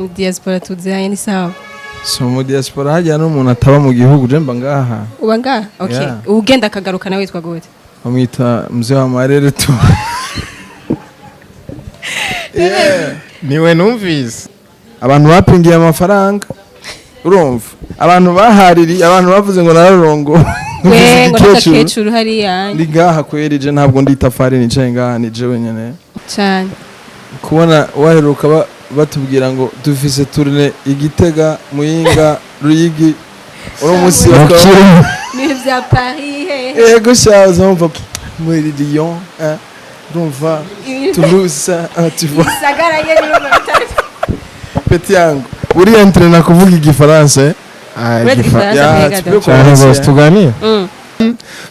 Mu diaspora tuziranye, ni sawa. So mu diaspora hajya n'umuntu ataba mu gihugu, je mba ngaha. Uba ngaha, okay. Yeah. Ugenda akagaruka nawe witwa gute? Bamwita mzee wa marere tu. Yeah. Niwe numvise. Abantu bapingiye amafaranga, urumva, abantu bahaririye, abantu bavuze ngo nararongo. We ngo n'agakecuru hariya. Ndi ngaha kweri, je ntabwo ndi itafari nicaye ngaha, ni jewe nyene. Cyane. Kubona waheruka batubwira ngo dufise tournée Igitega, Muyinga, Ruyigi, uno munsi bakaba ni vya Paris hehe? Yego sha, uzumva muri Lyon, hein, urumva, Toulouse, hein, tu vois. Isagara ye urumva bitari. Petit yangu uri entraîné kuvuga igifaransa, eh? Ah, Uretse igifaransa Ya, mbega tu da. peux Cyane commencer, rwose hein. tuganire.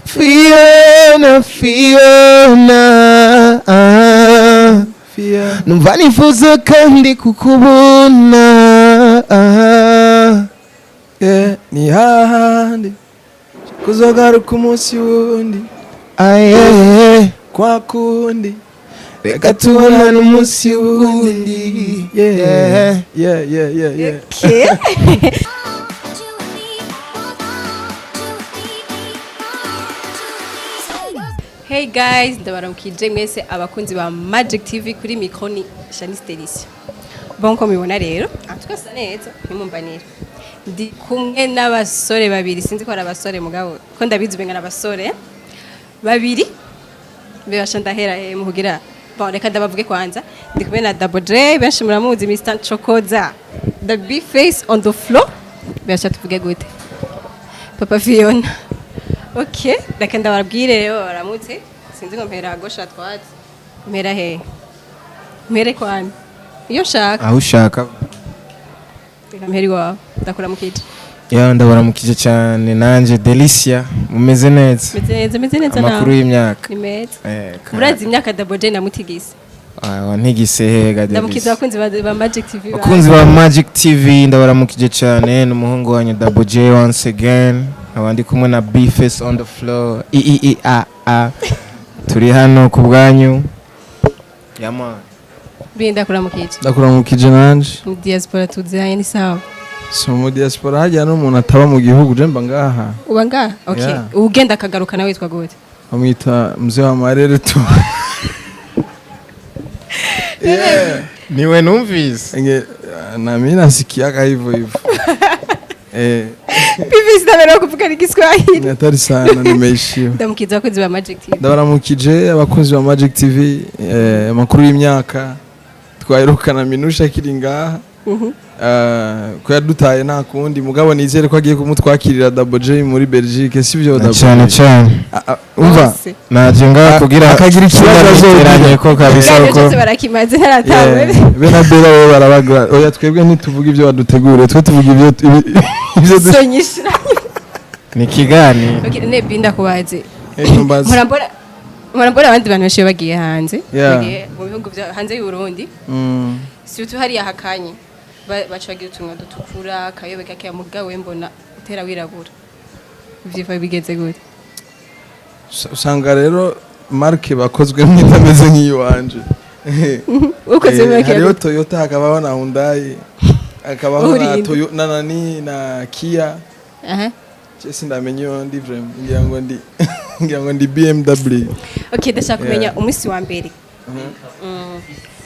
Fiona, Fiona, ah. Fia. Numva nifuza kandi kukubona, ah. Yeah, ni hahandi kuzogaruka umunsi wundi. Aye. Kwa kundi. Reka tubonane umunsi wundi. Yeah. Yeah. Yeah. Okay. Hey guys, ndabaramukije mwese abakunzi ba Magic TV. Kuri micro ni Shanice Delicia. Bon, ko mubibona rero, en tout cas sa neza, ntimumbanire. Ndi kumwe n'abasore babiri, sinzi ko ari abasore mugabo ko ndabizi umenga n'abasore babiri. Mbebasha ndahera he muhugira? Bon, reka ndabavuge kwanza. Ndi kumwe na Double J, benshi muramuzi, Mr. Chokoza, the big face on the floor. Mbebasha tuvuge gute? Papa Fiona. Okay, reka ndababwire rero baramutse. Sinzi ngo mpera gauche à droite. Mpera he? Mpere kwani? Iyo nshaka. Aho ushaka. Reka mpere iwawe. Ndakuramukije. Ya, ndabaramukije cyane nanje Delicia, mumeze neza? Meze neza, meze neza Amakuru nawe. y'imyaka? Ni meza. Eh. Murazi imyaka Double J namutigise. Ah, ntigise hega. Ndamukiza Delicia. abakunzi ba Magic TV. Bakunzi ba Magic TV, ndabaramukije cyane, n'umuhungu wanyu Double J once again, nkaba ndi kumwe na B Face on the floor, I I I A A, turi hano ku bwanyu yama. Binda kuramukije. Ndakuramukije nanje. Mu diaspora tuziranye, ni sawa. So mu diaspora hajya n'umuntu ataba mu gihugu, je mba ngaha. Uba ngaha, okay. Yeah. Ugenda akagaruka nawe witwa gute? Bamwita mzee wa marere tu. Yeah. Niwe numvise. Na mimi nasikiaga hivyo hivyo, eh. Bibi sinabera kuvuga igiswahili. Ni hatari sana, nimeishiwa. Ndamukiza abakunzi ba Magic TV. Ndabaramukije abakunzi ba Magic TV, amakuru y'imyaka? Twaherukana Minusha akiri ngaha. Ko yadutaye nta kundi, mugabo nizere ko agiye kumutwakirira Double J muri Belgique, sivyo Double Cyane J? cyane. Ah, ah, umva. Bose. Naje ngaha kugira akagira ikibazo azogira. ko kabisa Ibiganiro uko byose barakimaze ntaratangwe. Yeah, be na Bella bo barabaga. Oya, twebwe ntituvuga ibyo baduteguriye, twe tuvuga ibyo So nyishura. Ni ikiganiro. Okay, ne binda kubaze. Eh, numbaze. Murambona abandi bantu benshi iyo bagiye hanze, bagiye mu bihugu bya hanze y'u Burundi, surtout hariya hakanye, baca bagira utunwa dutukura, akayobe gakeya, mugabo we mbona utera wirabura. Ivyifa bigeze gute? Usanga rero marque bakozwemo itameze nk'iyiwanje. Ukoze Eh, marque hariho Toyota, hakabaho na Hyundai, hakabaho na Urinde. Toyota na nani na Kia. Aha. Je sindamenya iyo ndi vraiment, ngira ngo ndi BMW. Okay, ndashaka kumenya umunsi wa mbere.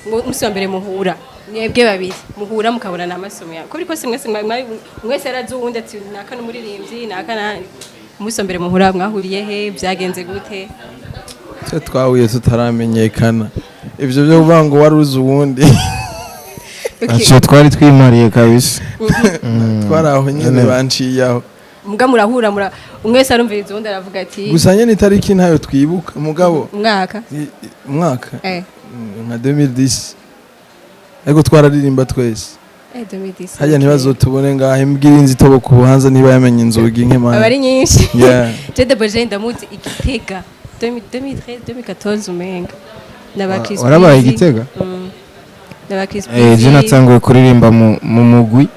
Umunsi wa mbere muhura mwebwe babiri, muhura mukabona amasomo yawe ko biri kose, mwese mwese yarazi uwundi ati naka n'umuririmbyi naka na. Umunsi wa mbere muhura mwahuriye he? Byagenze gute? Twe twahuye tutaramenyekana, ivyo byo kuvuga ngo wari uzi uwundi. Okay. Ntacyo twari twimariye kabisa. Twari aho nyene. Nyene. Banciye aho. Muga murahura, umwese arumviriza uwundi aravuga ati Gusa nyene itariki ntayo twibuka, mugabo umwaka. Umwaka Eh. Nka 2010, ariko twararirimba twese. Eh, 2010. Hajya ntibazotubone ngaha imbwira inzu itoboka ubuhanza niba yamenye inzugi nk'imana. Aba ari nyinshi. Yeah. Je Double J ndamuzi Igitega 2013, 2014 umenga n'aba Chris Warabaye Breezy. Igitega? N'aba Chris Eh, je Breezy. natanguye kuririmba mu mugwi,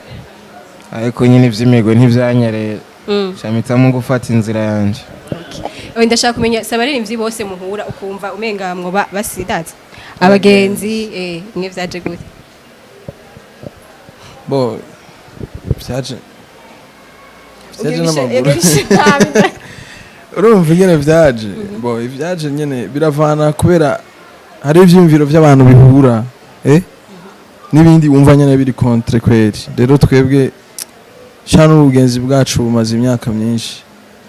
ariko nyine ivy'imigwi ntivyanyereye, mpitamo gufata inzira yanje. Okay. Ndashaka kumenya si abaririmbyi bose muhura ukumva umenga mwoba basidaza abagenzi, eh, mwe vyaje gute? Bo vyaje n'amaguru. Ugirisha. Urumva ingene vyaje? Bo ivyaje nyene biravana, kubera hari ivyiyumviro vy'abantu bihura n'ibindi wumva nyene biri contre kweri. Rero twebwe sha n'ubugenzi bwacu bumaze imyaka myinshi,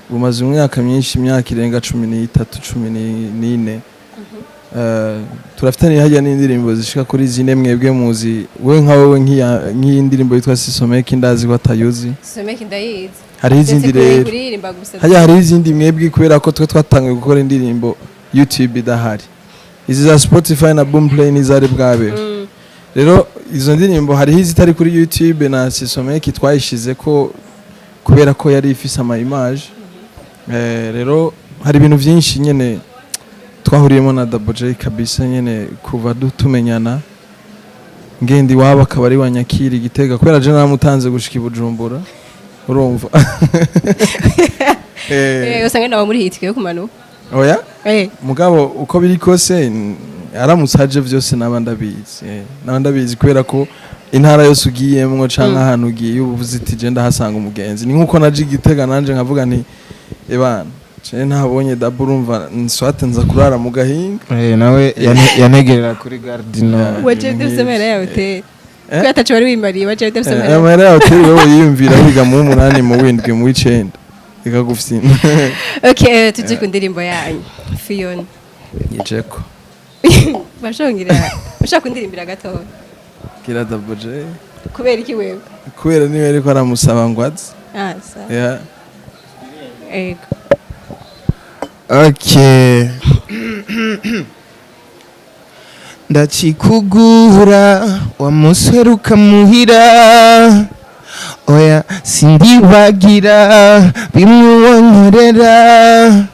bumaze imyaka myinshi, imyaka irenga 13, 14. Turafitaniye hajya n'indirimbo zishika kuri zine. Mwebwe muzi, we nka wowe, nk'iyi ndirimbo yitwa Sisomeki, ndazi ko atayuzi. Someki ndayizi. Hariho izindi rero. Kuririmba gusa. Hajya hariho izindi mwebwe, kubera ko twe twatangiye gukora indirimbo YouTube idahari, izi za Spotify na Boomplay n'izari bwabeho. Rero izo ndirimbo hariho izitari kuri YouTube, na Sisomeki twayishize ko kubera ko yari ifise ama image. Rero hari ibintu byinshi nyene twahuriyemo na Double J kabisa nyene kuva tumenyana, ngenda iwabo akaba ari wanyakira igitega, kubera je naramutanze gushika i Bujumbura, urumva. Usanga nabo muri hitike yo kumanuka. Oya. Mugabo uko biri kose, aramutse aje vyose naba ndabizi. Naba ndabizi, kubera ko intara yose ugiyemwo canke ahantu ugiye uba uvuze uti: "Je ndahasanga umugenzi." Ni nkuko naje igitega, nanje nkavuga nti: "Ebana, je ntabonye Double, urumva nswate nza kurara mu gahinga." Nawe yanegerera kuri Gardino. Waje udafise amahera yawe te? Eh? Ko ataco wari wimariye, waje udafise amahera? Amahera ya hoteli wewe yiyumvira wiga mu w'umunani, mu w'indwi, mu w'icenda, ikagufyina. Okay, tuje ku ndirimbo yanyu Fiona. Yijeko. Bashongira ushaka kundirimbira gatoya? Kira Double J. Kubera iki wewe? Kubera niwe ariko aramusaba ngo aze. Ah, sa. Yeah. Ego. Okay. Ndakikugura wa munsi uheruka muhira, oya sindibagira bimwe wankorera.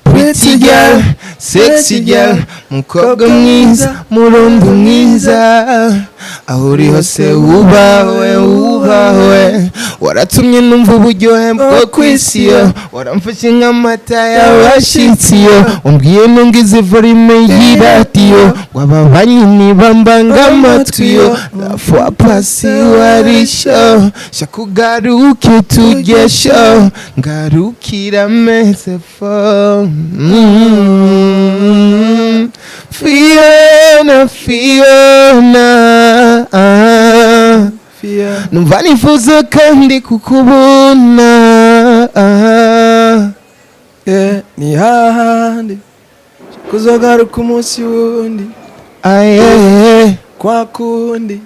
Pretty girl, sexy girl, mukobwa mwiza, murundi mwiza, aho uri hose wubahwe, wubahwe. Waratumye numva uburyohe bwo ku isi yo, waramfashe nk'amata y'abashitsi yo, umbwiye nungize volume y'iradiyo ngo aba banyi bambanga amatwi yo. La fois passée wari show, shaka ugaruke tujye show, ngarukira meze fo. Fiona, Fiona, Fia. Numva nifuza kandi kukubona. Yeah, ni hahandi kuzogaruka umunsi wundi. Aye. Kwa kundi.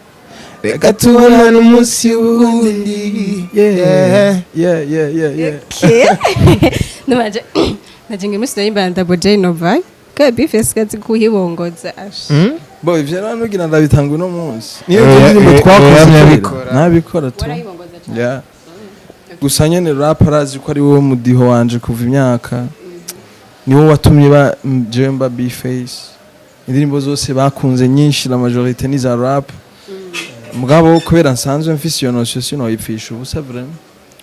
Reka tubonane umunsi wundi. Yeah. Yeah. Yeah. Okay. Numaje naje ngi musi narimba Double J Nova. Ka B-Face kazi kuhibongoza ash. Bo ivyo rero nugira ndabitanga uno munsi niyo ndirimbo twakoze kera. Yabikora. Nabikora tu. Warahibongoza cyane. Yeah. Gusa nyene rap arazi ko ari wowe mudiho wanje kuva imyaka, niwo watumye ba jewe mba B-Face. Indirimbo zose bakunze nyinshi, la majorité ni za rap, mugabo kubera nsanzwe mfise iyo notion sinoyipfisha ubusa vraiment.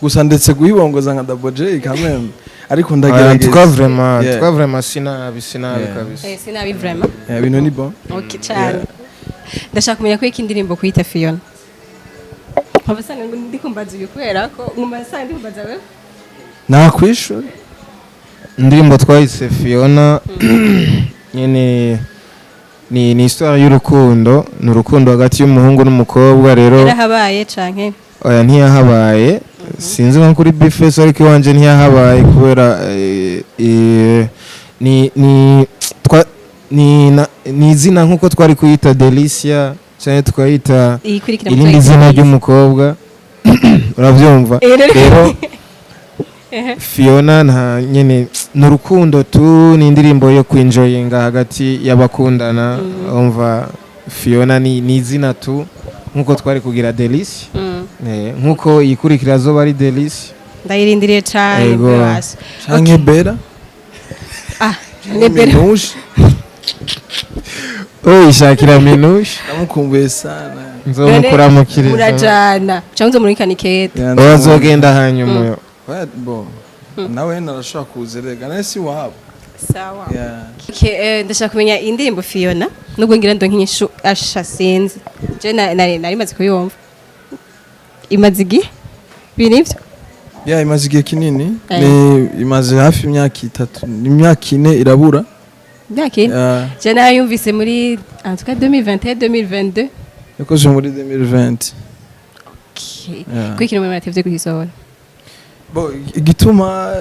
Gusa ndetse guhibongoza nka Double J quand même, ariko ndagerageza. Tuka vraiment, Yeah. tuka vraiment sinabi, sinabi kabisa. Sinabi vraiment. Yeah, ibintu ni bon. Okay cyane. Ndashaka kumenya ko iki ndirimbo kuyita Fiona. Nkaba sanga ngo ndi kumbaza uyu kubera ko nguma sanga ndi kumbaza wewe. Nakwishura. Indirimbo twahise Fiona nyene ni histoire y'urukundo, ni urukundo hagati y'umuhungu n'umukobwa rero. Yarahabaye canke? Oya, ntiyahabaye. Sinzi nko kuri B-Face, ariko iwanje ntiyahabaye kubera ni twa ni izina nkuko twari kuyita Delicia cyangwa tukayita Iyikurikira. irindi zina ry'umukobwa, urabyumva? Rero Fiona nta nyene, ni urukundo tu, ni indirimbo yo kwinjoyinga hagati y'abakundana. Umva, Fiona ni izina tu nkuko twari kugira Delicia. Nkuko iyikurikira zoba ari Delicia. Ndayirindiriye cyane. Ego. Bwose. Canke Bera. Ah, ne Bera. Minouche. Uyishakira Minouche. Ndamukumbuye sana. Nzomukuramukiriza. Murajana cyangwa nzomurikana ikete? Yeah. Oya, azogenda hanyuma. Oya, bo nawe narashobora kuza rega, nawe si wabo. Sawa. Yeah. Okay, ndashaka kumenya indirimbo Fiona, nubwo ngira ndo nk'inyishu asha sinzi. Je nari maze kuyumva. Imaze igihe ibi nivyo? Ya, imaze igihe kinini. Eh. Ni imaze hafi imyaka 3, imyaka 4 irabura. Imyaka 4. Ya. Je narayumvise muri, en tout cas, 2021, 2022. Yakozwe muri 2020. Okay. Yeah. Kuko ikintu muratevye kuyisohora? Bo, igituma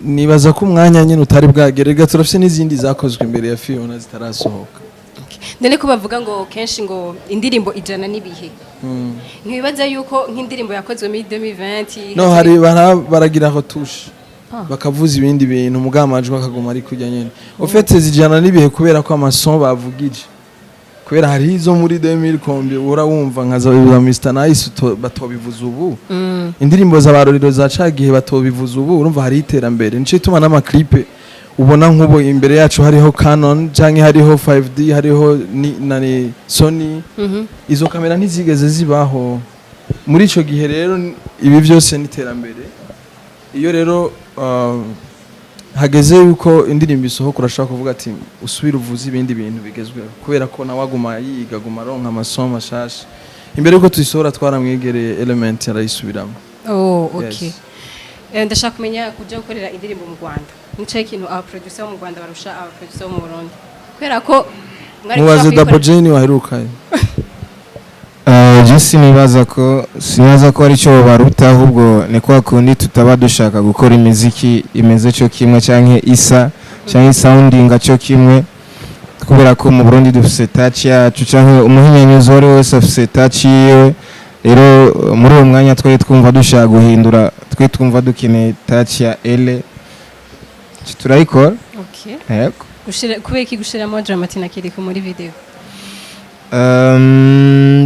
nibaza ko umwanya nyine utari bwagere. Rega turafise n'izindi zakozwe imbere ya Fiona zitarasohoka. None ko bavuga ngo kenshi ngo indirimbo ijana n'ibihe, ntibibaza yuko nk'indirimbo yakozwe muri 2020? No, hari baragira retouche, bakavuza ibindi bintu, mugabo amajwi akaguma ari kujya nyene. Au fait, zijana n'ibihe kubera ko ama son bavugije, kubera hari izo muri 2000 combien uhora wumva nka za Mr Nice batobivuza ubu, indirimbo za barorero za cagihe batobivuza ubu. Urumva hari iterambere, nico ituma n'ama clip ubona nk'ubu imbere yacu hariho Canon canke hariho 5D, hariho ni Sony. Izo kamera ntizigeze zibaho muri ico gihe. Rero ibi byose ni iterambere. Iyo rero hageze yuko indirimbo isohoka, urashobora kuvuga ati usubire uvuze ibindi bintu bigezweho, kubera ko nawe aguma yiga, aguma aronka amasomo mashasha. Imbere yuko tuyisohora twaramwegereye Element, arayisubiramo. Oh, okay. Yes. Ndashaka kumenya, kuja gukorera indirimbo mu Rwanda, nico ikintu aba producer bo mu Rwanda barusha aba producer bo mu Burundi, kubera ko mwari Mubaze. gushobora Double kuyikora- J ni waherukayo. Je sinibaza ko ari cyo baruta, ahubwo ni kwa kundi tutaba dushaka gukora imiziki imeze cyo kimwe canke isa canke soundinga cyo kimwe, kubera ko mu Burundi dufise touch yacu, canke umuhinyanyuzi uwo ari we wese afise touch yiwe. Rero muri uwo mwanya twari twumva dushaka guhindura, twari twumva dukeneye touch ya Ele, turayikora. Okay. Yego. Kubera iki gushiramo Drama T na Kirikou muri video?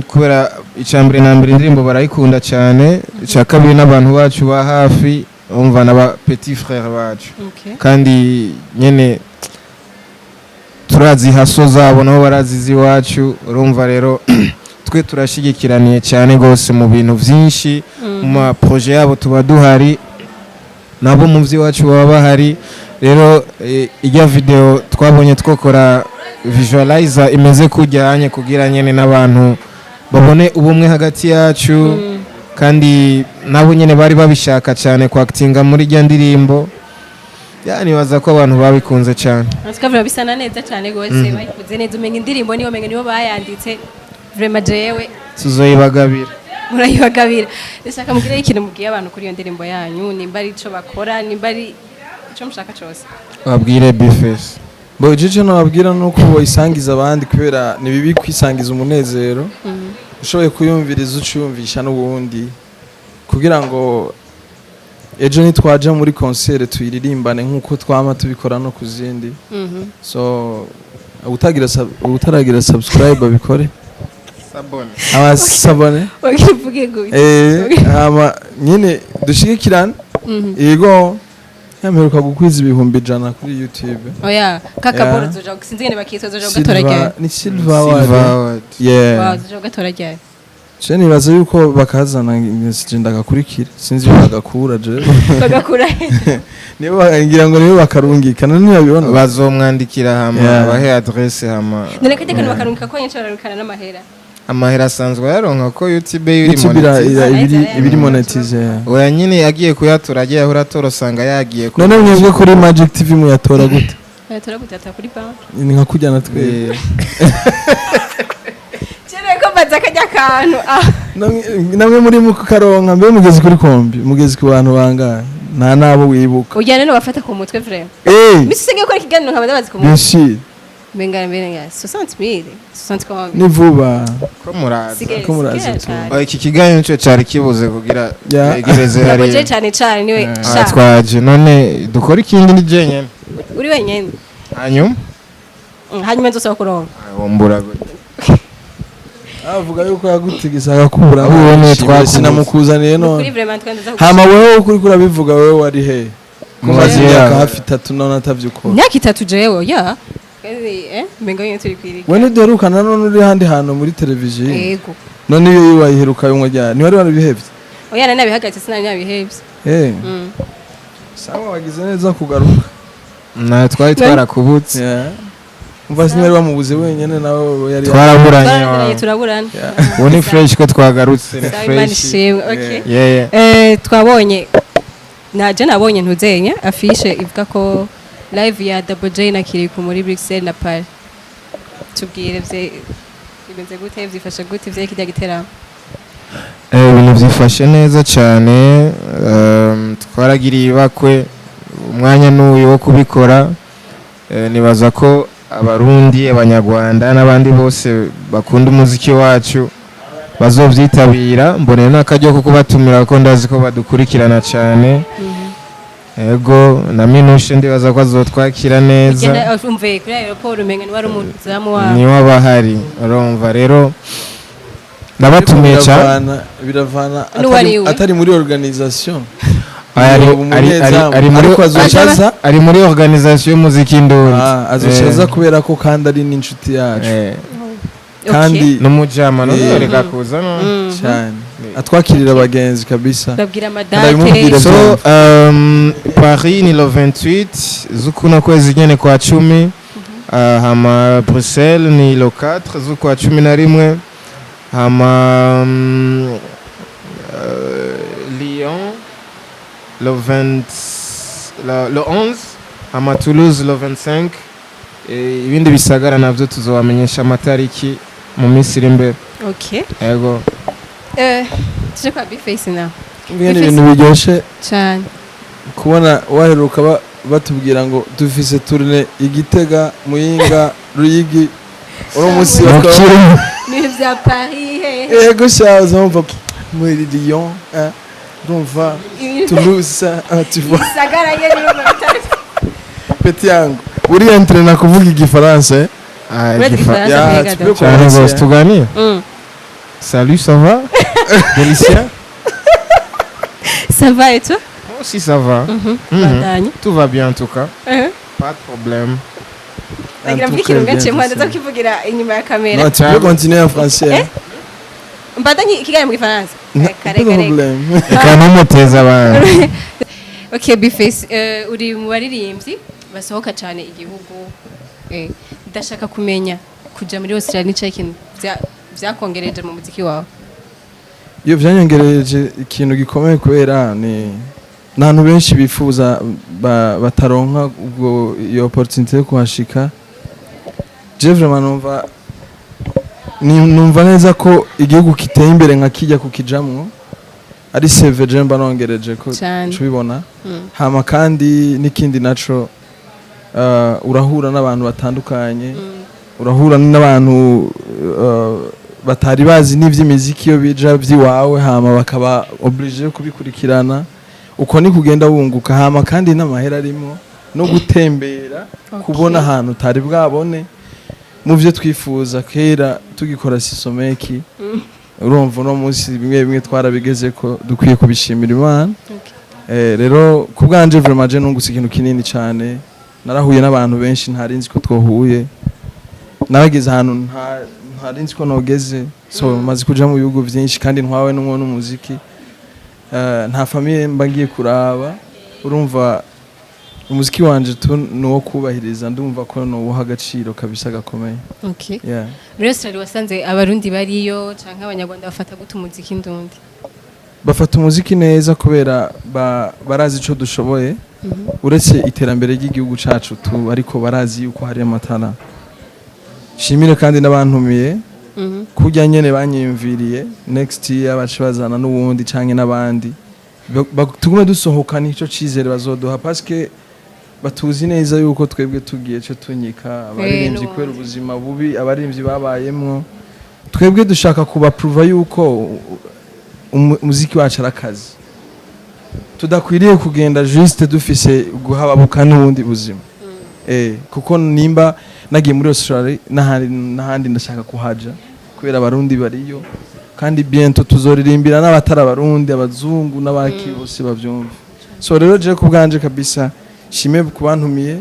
Kubera icya mbere na mbere indirimbo barayikunda cyane, icya kabiri n'abantu bacu ba hafi, umva, n'aba petit frère bacu. Kandi nyene turazi haso zabo, nabo barazi iz'iwacu. Urumva rero twe turashigikiraniye cyane rwose mu bintu byinshi, mu ma projet yabo tuba duhari, nabo mu by'iwacu baba bahari. Rero ijya video twabonye twakora visualizer imeze kujyanye kugira nyene n'abantu babone ubumwe hagati yacu. Kandi nabo nyene bari babishaka cyane kwakitinga muri ijya ndirimbo, nibaza ko abantu babikunze cyane. En tout cas, vraiment bisa na neza cyane gose, bayikoze neza, umenga indirimbo niyo, umenga nibo bayanditse. Vraiment jewe Tuzoyibagabira. Murayibagabira. Ndashaka mugire ikintu mubwiye abantu kuri iyo ndirimbo yanyu, nimba ari ico bakora, nimba ari ico mushaka cose. Babwire, Bface. Bo, ico nababwira nuko boyisangiza abandi, kubera ni bibi kwisangiza umunezero. Ushoboye kuyumviriza, uciyumvisha n'ubundi, kugira ngo ejo nitwaja muri concert tuyiririmbane nk'uko twama tubikora no ku zindi. So utaragira subscribe abikore, abasabone. Uvuge ngo Hama nyine dushigikirane. Yego, yamperuka gukwiza 100,000 kuri YouTube. Oya, kakaboro. Yeah. Zoja, sinzi ngene bakitwa, zoja gugatora Silver ryari? Ni Silver Award. Silver Award. Yeah. Wow, zoja gugatora ryari? Je nibaza yuko bakazana sije ndagakurikira, sinzi iyo bagakura je. Bagakura? Nibo ngira ngo nibo bakarungikana, ntibabibona. Bazomwandikira hama Yeah. abahe adresse hama. None kajya kantu bakarungika ko nyinshi bararungikana n'amahera? Amahera asanzwe ayaronka ko YouTube iri YouTube monetize. ibiri monetize, yeah. Oya nyine yagiye kuyatora, agiye ahora atora, usanga yagiye None mwebwe kuri Magic TV muyatora gute? Bayatora gutata kuri banki. Ni nka kujyana twebwe. Cyane ko mbaza kajya kantu, ah. Namwe muri mu kukaronka, mbe mugeze kuri kombi, mugeze ku bantu bangahe? Nta nabo wibuka. Ujyana no bafata ku mutwe, vraiment. Misi usenge gukora ikiganiro nkaba ndabazi ku mutwe. Bien sûr. Mbenga 60,000, 60 kombi. Ni vuba. Ko muraza. Sigaye Ko muraza sigaye tu. cyane. Oya, iki kiganiro nico cari kibuze kugira Yeah. yegereze Ntabwo hariya. je cyane cyane niwe. Ah, Sha. twaje none dukora ikindi ni jenyene. Uri wenyene. Hanyuma Hanyuma nzosaba kuronka. Wombura gute? Avuga yuko yagutigisa agakubura. Ahubwo ni twakubuze. Sinamukuzaniye Ni none. kuri vraiment twenda. Hama wewe uko uriko urabivuga, wewe wari he? Kumaze Mubaze. imyaka hafi 3 none atavyukora. Imyaka 3 jewe ya kandi mbenga nyine turi kwirika. We ntiduherukana none uri handi hantu muri televiziyo? Yego. None iyo wayiheruka yumwe ryari? Ntiwari warabihevye? Oya, nari nabihagaritse, sinari nabihevye. Sawa, wagize neza kugaruka. Na twari twarakubutse. Yeah. Umva, sinari bamubuze wenyene, nawe yari Twaraburanye. Twaraburanye, turaburana. Ubu ni fresh ko twagarutse, ni Sawa, Imana fresh. ishimwe. Okay. Yeah. Twabonye, naje nabonye ntuzenya affiche ivuga ko live ya Double J na Kiriku muri Bruxelles na Paris. Tubwire vye bimeze gute, vyifashe gute vye kijya giteramo? Ibintu byifashe neza cyane. Twaragiriye ibakwe, umwanya n'uyu wo kubikora. Nibaza ko Abarundi, Abanyarwanda n'abandi bose bakunda umuziki wacu bazovyitabira. Mboneye n'akaryo ko kubatumira ko ndazi ko badukurikirana cyane. Ego, na Minushe ndibaza ko azotwakira neza. Ugenda umve kuri aéroport umenga ni wari umuzamu wawe. Niwe aba ahari. Urumva rero, ndabatumiye cyane. Biravana N'uwari atari, we. atari muri organisation. Ari ari muri Ariko azocaza. Ari muri organisation y'umuziki ndundi. Ah, azocaza kubera ko kandi ari n'inshuti yacu. Kandi n'umujama none reka kuza no cyane atwakirira abagenzi kabisa. Babwira Ndabimubwira. amadate. So Paris ni le 28 z'ukuno kwezi nyene kwa 10. Hama Bruxelles ni le 4 z'ukwa 11. Hama Lyon le 20, le 11. Hama Toulouse le 25. Ibindi bisagara navyo tuzobamenyesha amatariki mu minsi iri imbere. Okay. Ego. Tuje kwa Bface na Mbega ni ibintu biryoshe cyane. kubona waheruka batubwira ngo dufise tournée Igitega, Muyinga, Ruyigi, uno munsi bakaba Mukiri. Ni vya Paris he? Yego sha, uzumva muri Lyon, hein, urumva Toulouse, hein, tu vois. Bisagara ye ni bitari. Petit yangu uri entraîné kuvuga igifaransa, eh? Ah, Uretse igifaransa Ya, mbega tu da. peux cyane commencer, rwose hein. tuganire. Salut, ça va, Delicia? Ça va et toi? Moi aussi ça va. Bandanye. Tout va bien en tout cas. Pas de problème. Nagira En mvuge tout cas, ikintu bien, gace mpande c'est ça. zo kivugira inyuma ya kamera. Non, tu peux continuer en français, hein. Mbandanye ikiganiro mu gifaransa. Non, Kare pas de kare. problème. Reka ntumuteze abantu. Okay, Bface, uri mu baririmbyi basohoka cyane igihugu. Ndashaka kumenya kuja muri Australia ni cyo kintu vyakongereje mu muziki wawe. Iyo byanyongereje ikintu gikomeye kubera ni n'abantu benshi bifuza bataronka ubwo iyo opportunité yo kuhashika. Je vraiment numva numva neza ko igihugu kiteye imbere nka kijya kukijamwo ari CV je mba nongereje ko Cane. tubibona. Hama kandi n'ikindi naco, urahura n'abantu batandukanye, urahura n'abantu batari bazi n'ivy'imiziki iyo bija vy'iwawe, hama bakaba obligé kubikurikirana. Uko ni kugenda wunguka. Hama kandi n'amahera arimo no gutembera, kubona ahantu utari bwabone mu vyo twifuza kera tugikora sisomeki. Urumva uno munsi bimwe bimwe twarabigeze ko dukwiye kubishimira Imana. Rero ku bwanje vraiment je nungutse ikintu kinini cyane. Narahuye n'abantu benshi ntari nzi ko twohuye, narageze ahantu ntari nzi ko nogeze. So maze kuja mu bihugu byinshi kandi ntwawe n'umwe n'umuziki. Nta famille mba ngiye kuraba. Urumva umuziki wanje tu ni uwo kubahiriza, ndumva ko nuwuha agaciro kabisa gakomeye. Yeah. Muri Australia wasanze Abarundi bariyo canke Abanyarwanda bafata gute umuziki ndundi? Bafata umuziki neza kubera barazi ico dushoboye, uretse iterambere ry'igihugu cacu tu, ariko barazi yuko hari amatara. Shimire kandi n'abantumiye kurya nyene banyiyumviriye. Next year bace bazana n'uwundi canke n'abandi. Tugume dusohoka, nico cizere bazoduha parce que batuzi neza yuko twebwe tugiye co tunyika abaririmbyi n'ubundi. Kubera ubuzima bubi abaririmbyi babayemwo, twebwe dushaka kubapruva yuko umuziki wacu ari akazi, tudakwiriye kugenda juste dufise guhababuka n'ubundi buzima. Kuko nimba nagiye muri Australia n'ahandi n'ahandi, ndashaka kuhaja kubera Abarundi bariyo, kandi bientôt tuzoririmbira n'abatari Abarundi, abazungu n'abaki bose bavyumve. So rero je ku bwanje kabisa shime kubantumiye,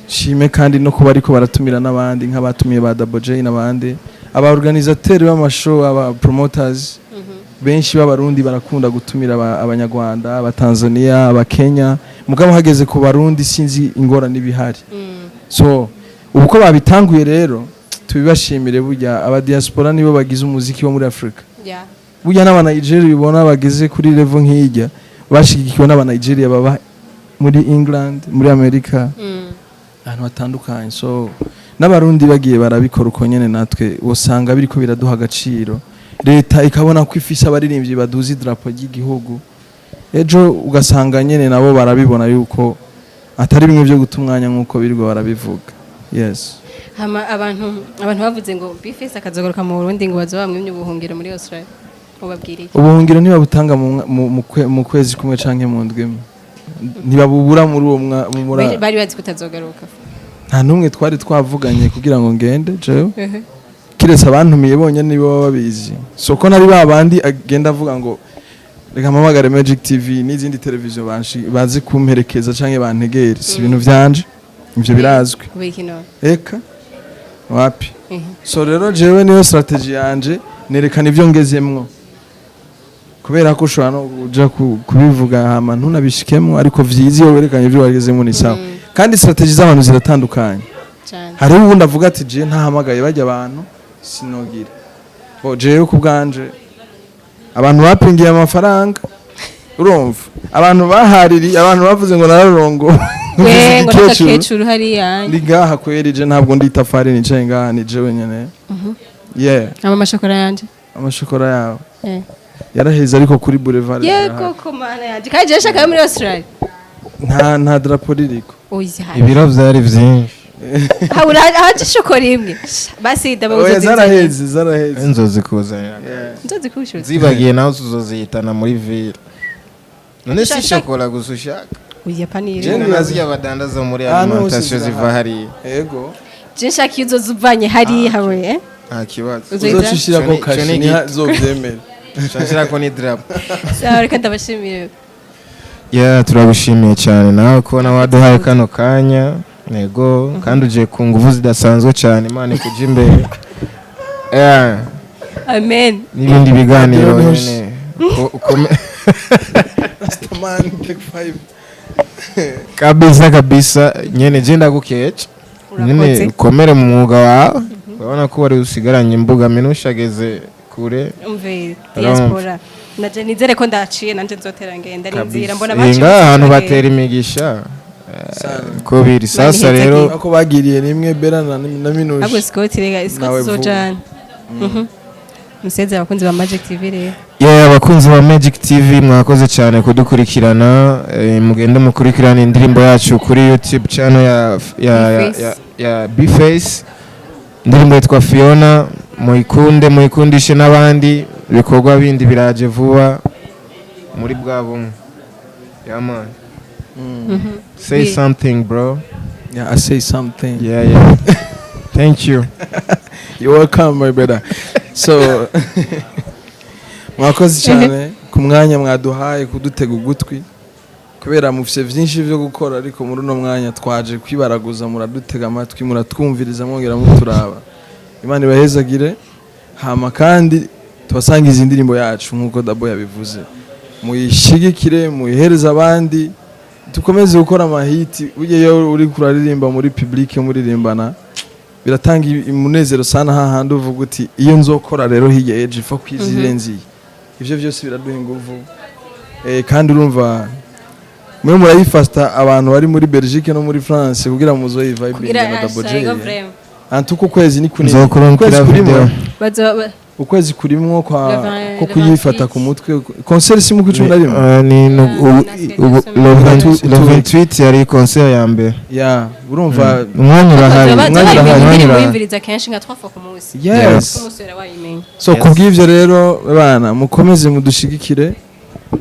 shime kandi no kuba ariko baratumira n'abandi nk'abatumiye ba Double J n'abandi, aba organisateur b'amashow, aba promoters benshi b'Abarundi barakunda gutumira Abanyarwanda, Abatanzania, Abakenya, mugabo hageze ku Barundi sinzi ingorane ibihari. So Ubu ko babitanguye rero, tubibashimire. Burya aba diaspora nibo bagize umuziki wo muri Afrika. Burya n'aba Nigeria ubona bageze kuri level nk'ijya, bashigikiwe n'aba Nigeria baba muri England, muri Amerika, ahantu hatandukanye. So n'Abarundi bagiye barabikora uko nyene, natwe usanga biriko biraduha agaciro, leta ikabona ko ifise abaririmbyi baduza idarapo ry'igihugu. Ejo ugasanga nyene nabo barabibona yuko atari bimwe byo guta umwanya nk'uko birirwa barabivuga. Yes. Hama abantu bavuze ngo B-Face akazagaruka mu Burundi, ngo bazoba bamwimye ubuhungiro muri Australia, ubabwiriye? Ubuhungiro ntibabutanga mu kwezi kumwe canke mu ndwi imwe. Ntibabubura muri uwo muri Bari bazi ko utazogaruka. Nta n'umwe twari twavuganye kugira ngo ngende jewe, kiretse abantumiye bonyene, nibo baba babizi. So ko nari ba bandi agenda avuga ngo reka mpamagare Magic TV n'izindi televiziyo bazi kumperekeza canke bantegere, si ibintu vyanje ivyo, birazwi. Kubera iki none? Eka wapi. So rero jewe niyo strategy yanje, nerekana ivyo ngezemwo, kubera ko ushobora no kuja kubivuga hama ntunabishikemwo. Ariko vyiza iyo werekanye ivyo wagezemwo, ni sawa. Kandi strategy z'abantu ziratandukanye. Cyane. Hariho uwundi avuga ati je ntahamagaye bajya abantu sinogira bo. Jewe ku bwanje, abantu bapingiye amafaranga, urumva, abantu bahaririye, abantu bavuze ngo nararongo We ngo n'agakecuru hariya. Ndi ngaha kweri, je ntabwo ndi itafari nicaye ngaha, ni jewe nyene, yeah. Ama mashokora yanje? Amashokora yawe yaraheze, ariko kuri boulevard Yego ko mana yanje, kandi je shaka yo muri Australia. Nta drapo ririko. Oya. Ibiro vyari vyinshi. Habura haje shokora imwe basi ndaba. Oya, zaraheze, zaraheze. Inzozi kuzanira. Yeah. Nzozi kushuza. Zibagiye nawe tuzozihitana muri ville. None si shokora gusa ushaka? Oya, panire. Je Naziya badandaza muri Ahantu hose alimentation ziva zirahari. hariya. Yego. Je nshaka iyo uzoza uvanye hariya we, eh? Nta kibazo. Uzoyita? Uzoca ushirako Ico ni kashe gito. niha zovyemera. Nshashirako ni drapo. Sawa, reka ndabashimire. Yeah, turagushimiye cyane nawe kubona waduhaye kano kanya. Yego, kandi ugiye ku nguvu zidasanzwe cyane. Imana ikuja imbere. Yeah, Amen. n'ibindi biganiro Niho nyene Rastaman take five. Kabisa kabisa nyene, je ndagukeca nyene. Urakoze. Ukomere mu mwuga wawe, urabona ko wari usigaranye imbuga minusha ageze kure. Umve, diaspora naje nizere ko ndaciye, nanje nzotera ngenda ninzira mbona Eh, baciye. ngaha ahantu batera imigisha ko biri sasa Imana rero. Ako bagiriye rimwe Bera na Ahubwo Minusha. Scott, rega Scott. Nawe vuba. Zojana museze abakunzi ba Magic TV rero. Yeah, abakunzi ba Magic TV, mwakoze cyane kudukurikirana. Mugende mukurikirana indirimbo yacu kuri YouTube channel ya B-Face. ya B-Face, indirimbo yitwa Fiona. Muyikunde, muyikundishe n'abandi. Ibikorwa bindi biraje vuba muri bwa bumwe. Yeah man, say something, bro. Yeah, I say something. Yeah, thank you. You're welcome, my brother. So mwakoze cyane ku mwanya mwaduhaye kudutega ugutwi, kubera mufise vyinshi vyo gukora, ariko muri uno mwanya twaje kwibaraguza, muradutega amatwi, muratwumviriza, mwongera muturaba. Imana ibahezagire. Hama kandi tubasangiza indirimbo yacu nk'uko Dabo yabivuze, muyishigikire, muyihereze abandi, dukomeze gukora amahiti. Burya iyo uri kuraririmba muri public muririmbana, biratanga umunezero sana, hahandi uvuga uti iyo nzokora rero hirya ejo ifa kwizirenze iyi. Ivyo byose biraduha inguvu. Kandi urumva mwe murayifata, abantu bari muri Belgique no muri France, kugira muzoyivibe Kugira na Double J. ashayego vraiment. Antuko ukwezi ni kunini. Nzokurungikira Ukwezi kurimwo. video. Bazo Ukwezi kurimwo kwa ko Le kuyifata 28. ku mutwe. Concert si mu 11? Ni ubu le 28, le 28 yari concert ya mbere. Ya, urumva. Umwanya urahari. Umwanya urahari. Umwanya Indirimbo urahari. yumviriza kenshi nka 3 fois ku munsi. Yes. Ku munsi wayimenya. So Yes. kubw'ivyo rero, bana, mukomeze mudushigikire,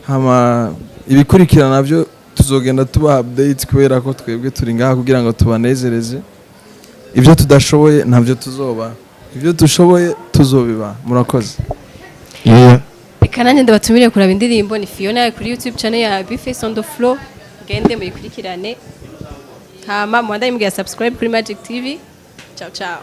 hama ibikurikira navyo tuzogenda tubaha update, kubera ko twebwe turi ngaha kugira ngo tubanezereze. Ibyo tudashoboye ntabyo tuzoba, ibyo dushoboye tuzobiba. Murakoze. Yeah. Reka nanjye ndabatumire kuraba indirimbo ni Fiona kuri YouTube channel ya Bface on the floor. Gende muyikurikirane, hama mubandaye mugira subscribe kuri Magic TV. Ciao ciao.